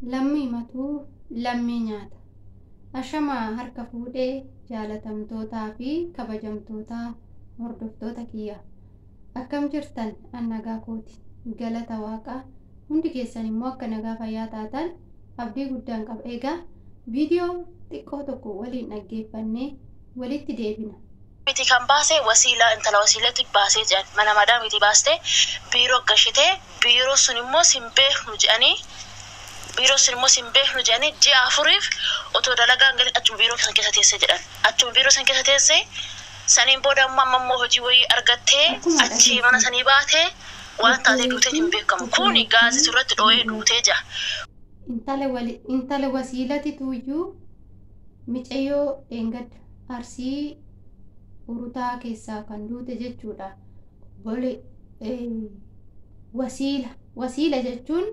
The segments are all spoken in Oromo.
Lammii matuu lammii nyaata. Ashamaa harka fuudhee jaalatamtootaa fi kabajamtoota hordoftoota kiyya. Akkam jirtan? An nagaa kooti. Galata Waaqaa. Hundi keessan immoo akka nagaa fayyaa taatan abdii guddaan qaba. Egaa viidiyoo xiqqoo tokko waliin dhaggeeffannee walitti deebina. Miti kan baase wasiilaa, intala wasiilatti baasee jedhan. Mana madaamiti baaste, biiroo gashitee, biiroo sun immoo sin beeknu jedhanii, biiroo sun immoo sin beeknu jedhanii, ji'a 4f otoo dalagaan galin achuma biiroo san keessa teesse jedhan. Achuma biiroo san keessa teesse. Saniin booda immoo amma immoo hojii wayii argattee Akkuma achii mana dhageessan sanii baatee waan taatee duutee hin obboleettiin beekamu. Kuni obboleettii gaazii irratti dhoo'ee duutee jira. Intala wasiilati tuuyyuu micayyoo dheengadda Arsii Urutaa keessaa kan duute jechuudha. Obbole wasiila wasiila jechuun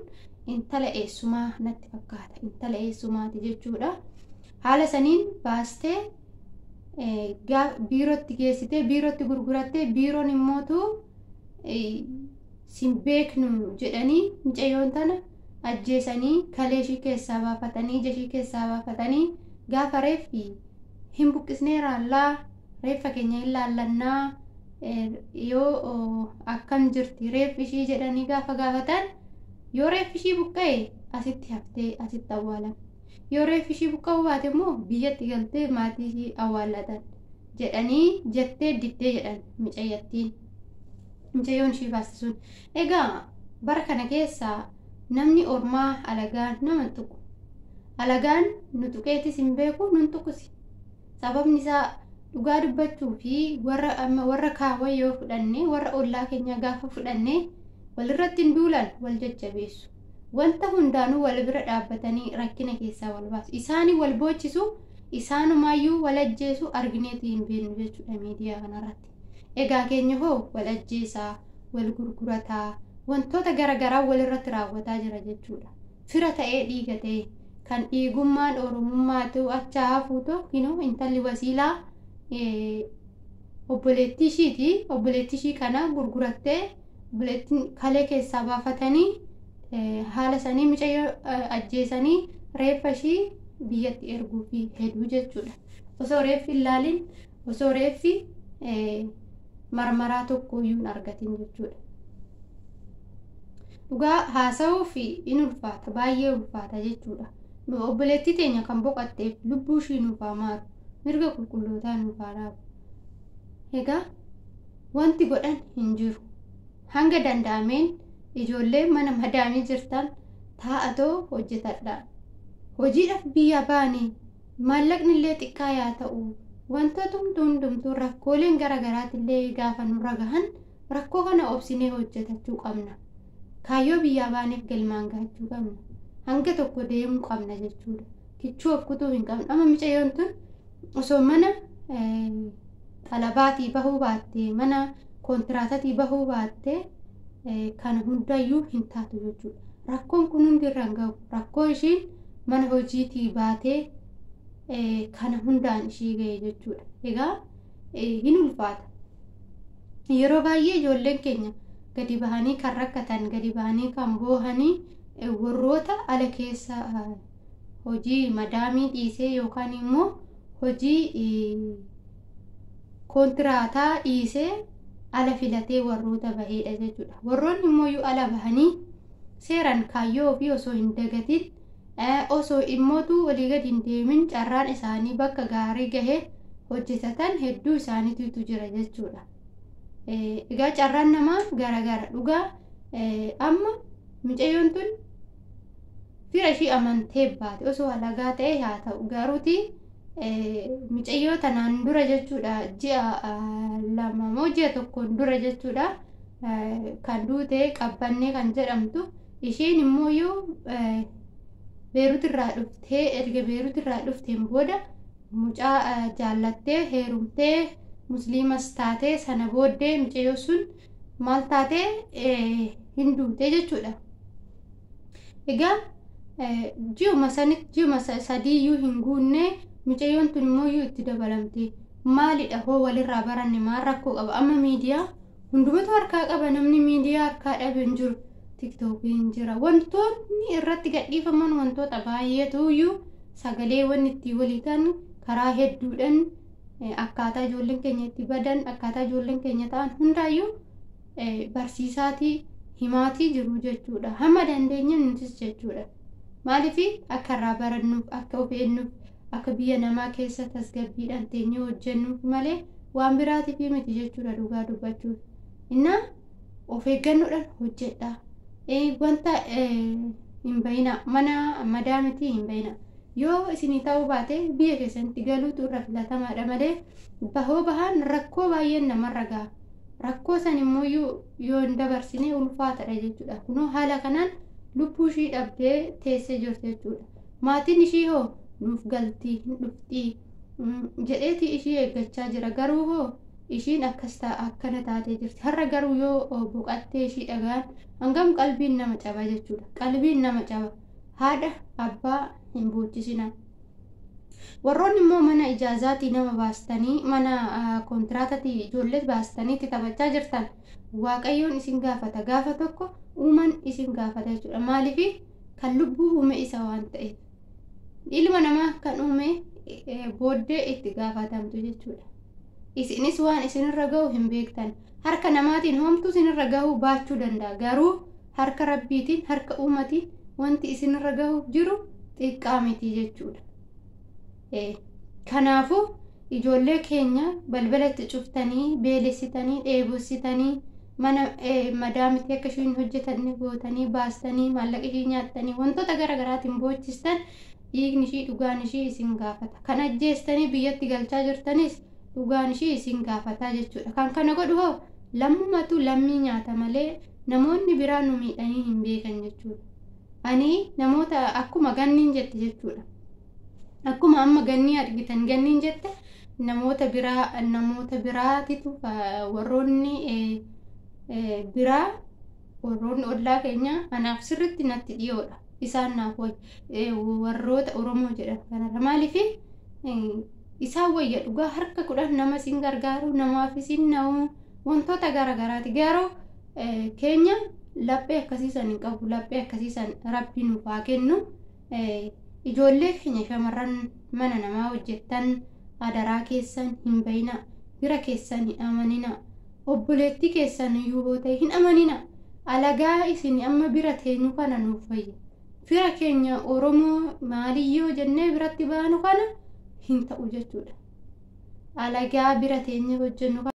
intala eessumaa natti fakkaata. Intala eessumaati jechuudha. Haala saniin baastee biirootti geessitee, biirootti gurgurattee, biiroon immootu sin beeknu jedhanii micayyoon tana ajjeesanii, kalee ishii keessaa baafatanii, ija ishii keessaa baafatanii, gaafa reeffi hin buqqisnee raallaa, reeffa keenya hin laallannaa, yoo akkam jirti reeffi ishii jedhanii gaafa gaafatan, yoo reeffi ishii buqqa'e asitti haftee asitti awwaalame, yoo reeffi ishii buqqa'uu baate immoo biyyatti galtee maatii ishii awwaallatan jedhanii jettee diddee jedhan micayyattiin, micayyoon ishii baaste sun. Egaa bara kana keessa namni ormaa alagaan nama hin tuqu. Alagaan nu tuqeetis hin beeku, nun tuqusi. Sababni isaa dhugaa dubbachuu fi warra amma warra kaawwan yoo fudhanne, warra ollaa keenya gaafa fudhanne, walirratti hin duulan, wal jajjabeessu. Wanta hundaanuu wal bira dhaabbatanii rakkina keessaa wal baasu. Isaanii wal boochisu, isaanumaayyuu wal ajjeesu argineeti hin beeknu jechuudha miidiyaa kanarratti. Egaa keenya hoo wal ajjeesaa, wal gurgurataa, wantoota garaagaraa walirratti raawwataa jira jechuudha. Fira ta'ee, dhiiga ta'ee, kan dhiigummaan oromummaatu acha hafuutu kinoo intalli wasiilaa obboleettii ishiiti. Obboleettii ishii kana gurgurattee, obboleettiin kalee keessaa baafatanii, haala sanii mucayyoo ajjeesanii reeffa ishii biyyatti erguu fi heduu jechuudha. Osoo reeffi hin laalin, osoo reeffi marmaraa tokko iyyuu hin argatin jechuudha. Dhugaa haasa'uu fi in ulfaata, baay'ee ulfaata jechuudha. Obboleettii teenya kan boqotteef lubbuu ishii nuuf haa maaru, mirga qulqullootaa nuuf haa dhaabu. Egaa wanti godhan hin jiru. Hanga danda'ameen ijoollee mana madaamii jirtan taa'atoo hojjetadha. Hojiidhaaf biyya baane, maallaqni illee xiqqaa yaa ta'u, wantoota hundumtuu rakkooleen gara garaatillee gaafa nurra gahan, rakkoo kana obsinee hojjetachuu qabna. Kaayyoo biyyaa baaneef galmaan gahachuu qabna. Hanga tokko deemuu qabna jechuudha. Kichuu of kutuu hin qabnu. Amma mucayyoon tun osoo mana xalabaatii bahuu baattee, mana kontiraatatii bahuu baattee, kana hundayyuu hin taatu jechuudha. Rakkoon kun hundi irra hin gahu. Rakkoo ishiin mana hojiitii baatee kana hundaan ishii gahe jechuudha. Egaa hin ulfaata. Yeroo baay'ee ijoolleen keenya gadi bahanii kan rakkatan, gadi bahanii kan boohanii, warroota ala keessa hojii madaamii dhiisee yookaan immoo hojii koontiraataa dhiisee ala filatee warroota baheedha jechuudha. Warroonni immoo ala bahanii seeraan kaayyoo ofii osoo hin dagatin, osoo immootu walii gadi hin deemin, carraan isaanii bakka gaarii gahee hojjetatan hedduu isaaniitu jira jechuudha. Egaa carraan namaa garagara dhugaa. Amma mucayyoon tun fira ishii amantee baate, osoo alagaa ta'e haa ta'u garuuti mucayyoo tanaan dura jechuudha, ji'a 2 moo ji'a 1n dura jechuudha, kan duute Qabbannee kan jedhamtu, isheen immoo yoo Beerut irraa dhuftee, erga Beerut irraa dhufteen booda mucaa jaallattee heerumtee, musliimas taatee, sana booddee mucayyoo sun maal taatee hin duute jechuudha. Egaa ji'uma sanitti, ji'uma sadiiyyuu hin guunne, mucayyoon tun immoo itti dabalamte. Maalidha hoo walirraa baranne, maal rakkoo qaba? Amma miidiyaa hundumatu harkaa qaba, namni miidiyaa harkaa dhabe hin jiru. Tiktookiin jira. Wantoonni irratti gadhiifaman wantoota baay'eetu iyyuu sagaleewwan itti walii ta'an karaa hedduudhaan akkaataa ijoolleen keenya itti badan, akkaataa ijoolleen keenya ta'an hundaayyuu barsiisaatii himaatii jiru jechuudha. Hamma dandeenye nutis jechuudha. Maaliif akka irraa barannuuf, akka of eenyuuf, akka biyya namaa keessa tasgabbiidhaan teenyee hojjennuuf malee waan biraatiif miti jechuudha dhugaa dubbachuuf. Innaa of eeggannoodhaan hojjedha. Wanta hin bayina, mana madaamitii hin bayina. Yoo isinii ta'uu baate biyya keessanitti galuutu irra filatamaadha malee bahoo bahaan rakkoo baay'een namarra gaha. Rakkoo san immoo yoo hin dabarsine ulfaatadha jechuudha. Kunoo haala kanaan lubbuu ishii dhabdee teessee jirti jechuudha. Maatiin ishii hoo nuuf galtii hin dhuftii jedheeti ishii eeggachaa jira. Garuu hoo ishiin akkas akkana taatee jirti. Har'a garuu yoo boqattee ishii dhagaan hangam qalbiin nama caba jechuudha. Qalbiin nama caba. Haadha abbaa hin boochisina. Warroonni immoo mana ijaazaatii nama baastanii, mana kontiraataatii ijoollee baastanii itti taphachaa jirtan, Waaqayyoon isin gaafata. Gaafa tokko uumaan isin gaafata jechuudha. Maaliif kan lubbuu uume isa waan ta'eef. Ilma namaa kan uume booddee itti gaafatamtu jechuudha. Isinis waan isinirra gahu hin beektan. Harka namaatiin homtuu isinirra gahuu baachuu danda'a. Garuu harka rabbiitiin, harka uumatiin wanti isinirra gahuuf jiru xiqqaa miti jechuudha. Kanaafuu ijoollee keenya balbala itti cuftanii, beelessitanii, dheebossitanii, mana madaamitti akka ishiin hojjetanne gootanii, baastanii, maallaqa ishii nyaattanii, wantoota gara garaatiin boochistan, dhiigni ishii dhugaan ishii isin gaafata. Kan ajjeestanii biyyatti galchaa jirtanis dhugaan ishii isin gaafataa jechuudha. Kan kana godhu hoo lammumatu lammii nyaata malee namoonni biraa nu miidhanii hin beekan jechuudha. Ani namoota akkuma ganniin jette jechuudha. Akkuma amma gannii argitan ganniin jette namoota biraa, namoota biraatitu warroonni biraa, warroonni ollaa keenya anaaf sirritti natti dhiyoodha. Isaan naaf warroota Oromoo jedhan kanarra maaliif isaan wayya dhugaa harka 10 nama isin gargaaru, namaaf isin na'u, wantoota garaagaraati. Garuu keenya laphee akkasiisan hin qabu. Laphee akkasiisan rabbi nuuf haa kennu. Ijoollee keenya shamarran mana namaa hojjettan adaraa keessan hin bayina, bira keessan hin amanina, obboleettii keessan iyyuu yoo ta'e hin amanina. Alagaa isin amma bira teenyu kana nuuf wayya. Fira keenya Oromoo maaliyyoo jennee biratti baanu kana hin ta'u jechuudha. Alagaa bira teenye hojjennu.